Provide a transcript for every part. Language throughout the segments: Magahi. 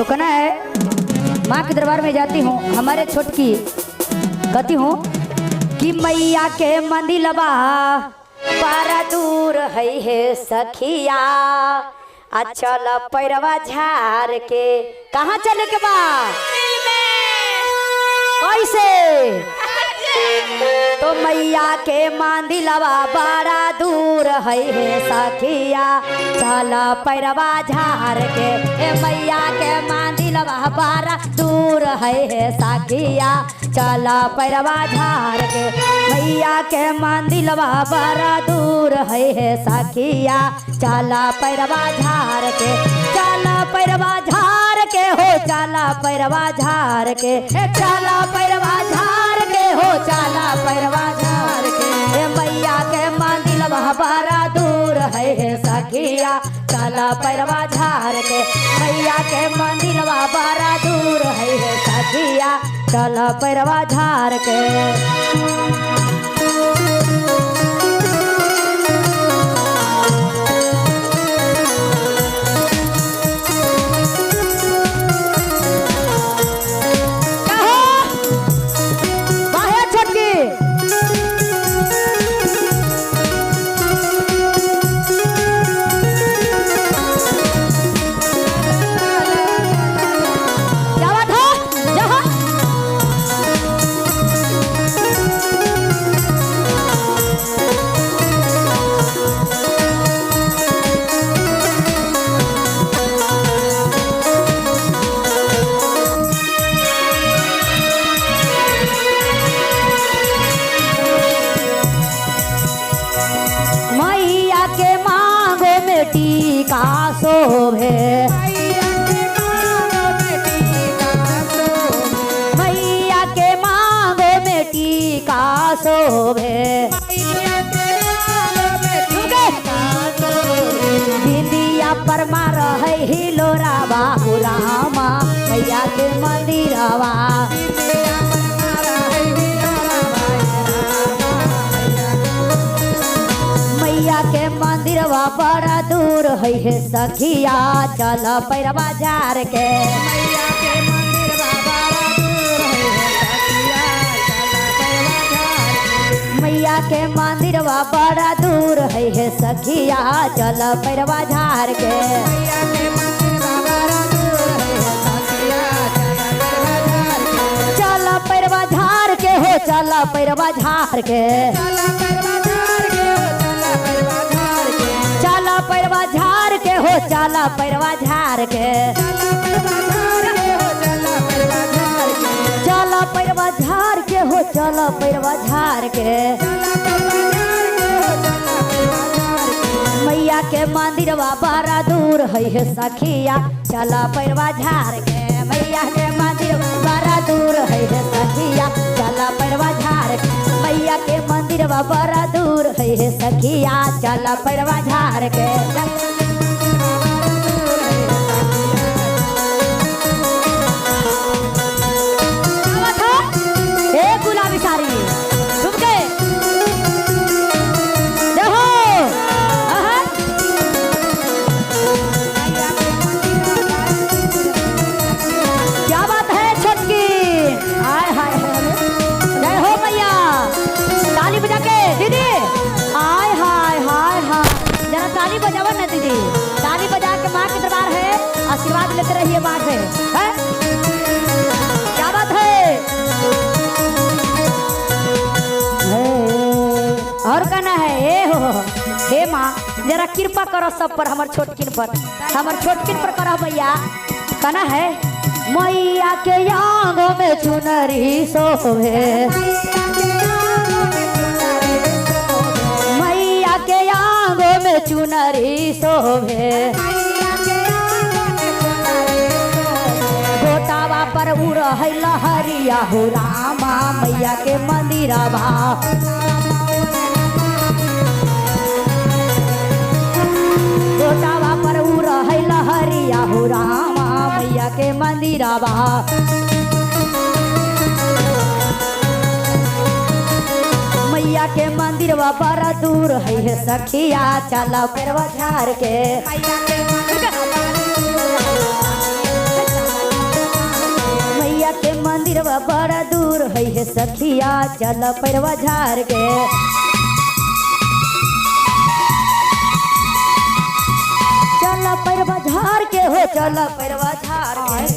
तो कहना है, माँ के दरबार में जाती हूँ, हमारे छोटकी कहती हूँ कि मैया के मंदिलवा पारा दूर है हे सखिया, आ चल पैरवा झार के। कहाँ चले के बा? कैसे? तो मैया के मंदिलवा बड़ा दूर है हे सखिया, चल पैरवा झार के। ए मैया के मंदिलवा बड़ा दूर है हे सखिया, चल पैरवा झार के। मैया के मंदिलवा बड़ा दूर है हे सखिया, चल पैरवा झार के। चल पैरवा झार के हो, चल पैरवा झार के, चल पैरवा झार के हो, चल पैरवा झार के। ए मैया के मंदिलवा बड़ा दूर है हे सखिया, चल पैरवा झार के। मैया के मंदिलवा बड़ा दूर है हे सखिया, चल पैरवा झार के। मैया के मांगो में टीका शोभे, मैया के मांगो में टीका शोभे, बिंदिया पर मार है हिलोरा बाबू रामा, मैया के मंदिरवा। मैया के मंदिरवा बड़ा दूर है हे सखिया, चल पैरवा झार के। मैया के मंदिरवा बड़ा दूर है हे सखिया, चल पैरवा झार के। मैया के मंदिरवा बड़ा दूर है हे सखिया, चल पैरवा झार के। मैया के मंदिरवा बड़ा दूर है हे सखिया, चल पैरवा झार के। चल पैरवा झार के हो, चल पैरवा झार के, चल पैरवा झार के हो, चल पैरवा झार के, चल पैरवा झार के हो, चल पैरवा झार के, चल पैरवा झार के हो, चल पैरवा झार के, चल पैरवा झार के हो, चल पैरवा झार के। चल पैरवा झार के हो, चल पैरवा झार के। मैया के मंदिरवा बड़ा दूर है हे सखिया, चल पैरवा झार के। मैया के मंदिरवा बड़ा दूर है हे सखिया, चल पैरवा झार के। मैया के मंदिरवा बड़ा दूर है हे सखिया, चल पैरवा झार के। ए गुलाबी साड़ी झुमके देखो, आहा। क्या बात है छोटकी, हाय हाय हाय, जय हो मैया। ताली बजा के दीदी, आय हाय हाय हाय, जरा ताली बजावा ना दीदी, ताली बजा के माँ के दरबार है, आशीर्वाद लेते रहिए माँ से। है क्या बात है। और कहना है, ए हो हे माँ, जरा कृपा करो सब पर, हमर छोटकिन पर, हमर छोटकिन पर करो भैया। कहना है, मैया के आंगों में चुनरी शोभे, मैया के आंगों में चुनरी शोभे, गोटावा पर उड़ है लहरिया हो रामा, मैया के मंदिरवा। गोटावा पर उड़ है लहरिया हो रामा, मैया के मंदिरवा। मैया के मंदिरवा बड़ा दूर है हे सखिया, चल पैरवा झार के। मैया के मंदिरवा बड़ा दूर है। बड़ा दूर है हे सखिया चल पैरवा झार के। चल पैरवा झार के हो चल पैरवा झार के।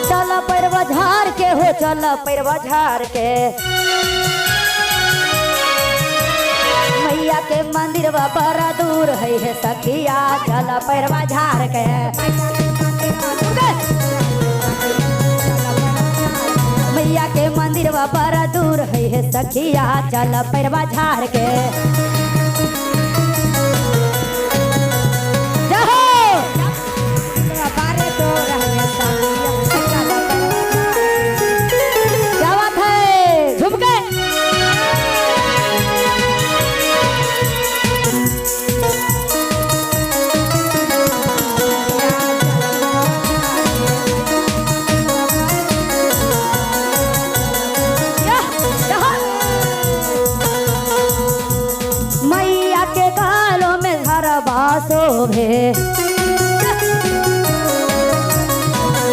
चल पैरवा झार के हो चल पैरवा झार के। मैया के मंदिर बड़ा दूर है हे सखिया चल पैरवा झार के। मैया के मंदिर बड़ा दूर है हे सखिया चल पैरवा झार के। क्या बात है, झुम के। मैया के गालों में हरबा शोभे,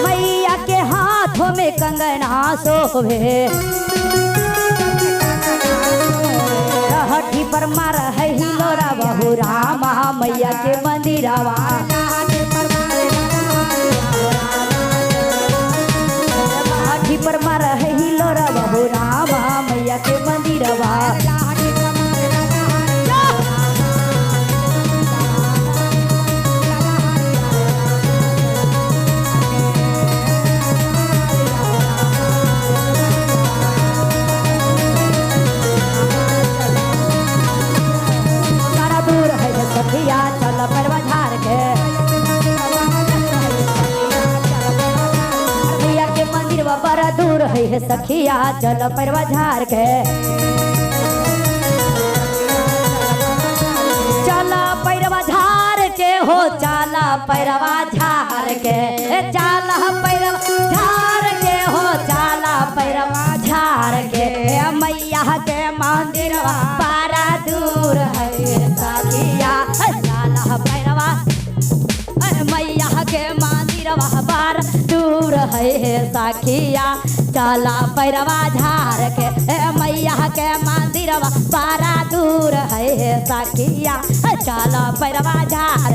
मैया के हाथों में कंगना शोभे। हठी पर मार है हिलोरा बहु रामा मैया के मंदिरवा। हठी पर मार है हिलोरा बहु रामा मैया के मंदिरवा। दूर है सखिया चल पैरवा झार के। मैया के मंदिर बड़ा दूर है सखिया चल पैरवा झार के। चल पैरवा झार के हो चल पैरवा झार के। चल पैरवा झार के हो चल पैरवा झार के। मैया के मंदिर बड़ा दूर है सखिया चल पैरवा। मैया के मंदिर बड़ा दूर है सखिया चल पैरवा झार के। मैया के मंदिर बड़ा दूर है सखिया चल पैरवा झार।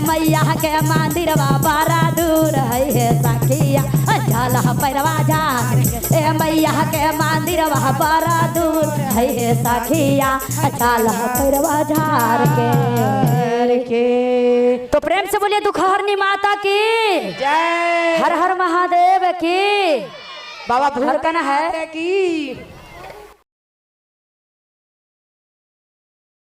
मैया के मंदिर बड़ा दूर है सखिया चल पैरवा झार। मैया के मंदिर बड़ा दूर है सखिया चल पैरवा झार के। तो प्रेम से बोलिए दुखहरनी माता की जय, हर हर महादेव की, बाबा भूतन है की।